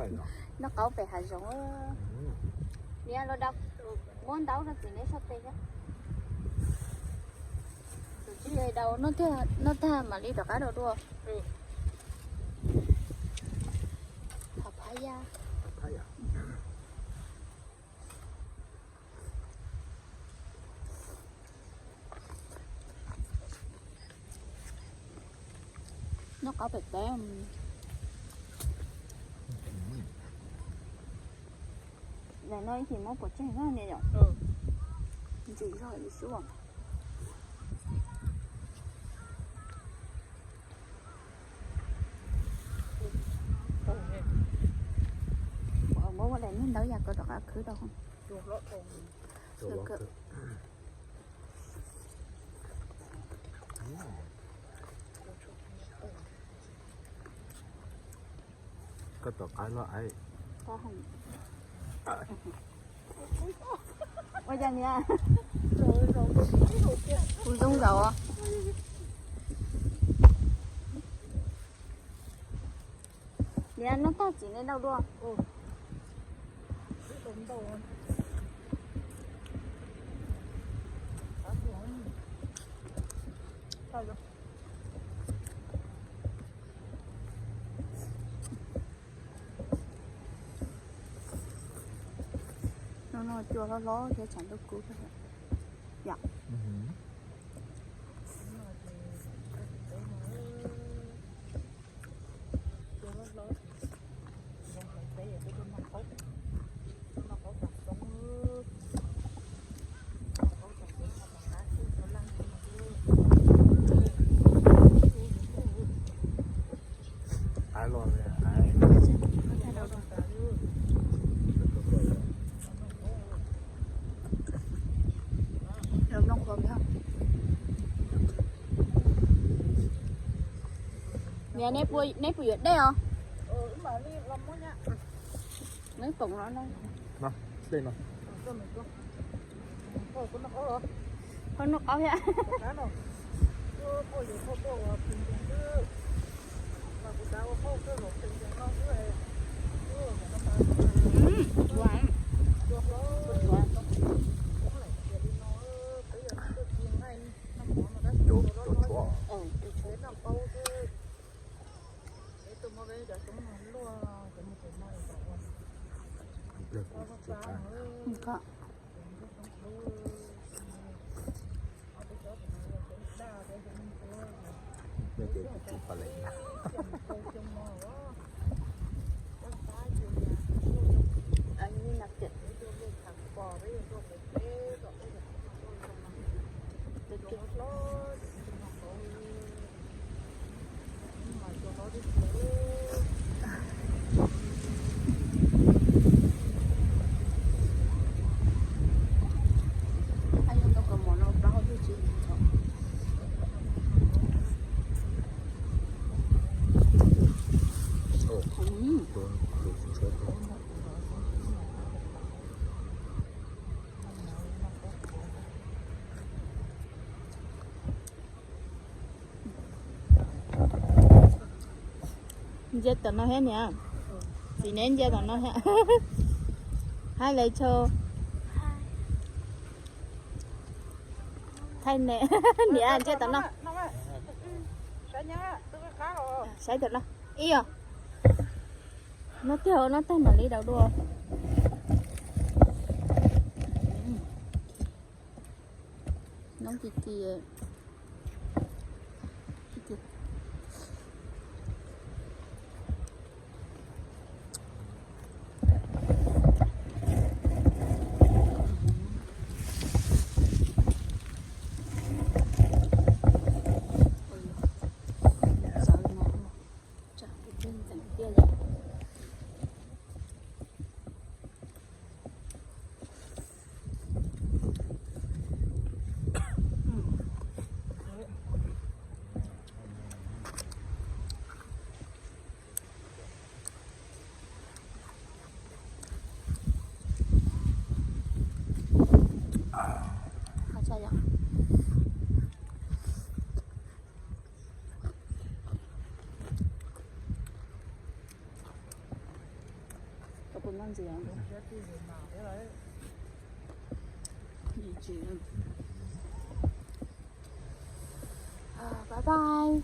Noj qaub pem hav zoov. Niam los da, muab ntaub rau txiv neb sab tes thiab. Tus tsis yog daus, noj tag mam li rov qab daus dua. Thov phab ya. Noj qaub pem teb. Daim no ib chim muab pov tseg na niam yom. Ntxim zog li xwb. Muab ua daim niag ntaub yam ko rov qab khwb rau. Koj tom qab los ai. Ua cas niam? Kuv zoo zaum. Niam, noj tag txiv neb daus dua. No no cua hlob hlob thiab tshav ntuj kub thiab yom. Niam, neb puas yuav dej os? Neb pom no. Qhov noj qaub thiab. Ntsia tom no thiab niam. Txiv neb ntsia tom no thiab. Hai lawv tso. Thaij ne. Niam ntsia tom no. Saib tom no. Ib yog. Noj tiag noj tag mam li daus dua. Noj ci ci. Ntxiv. Bye bye.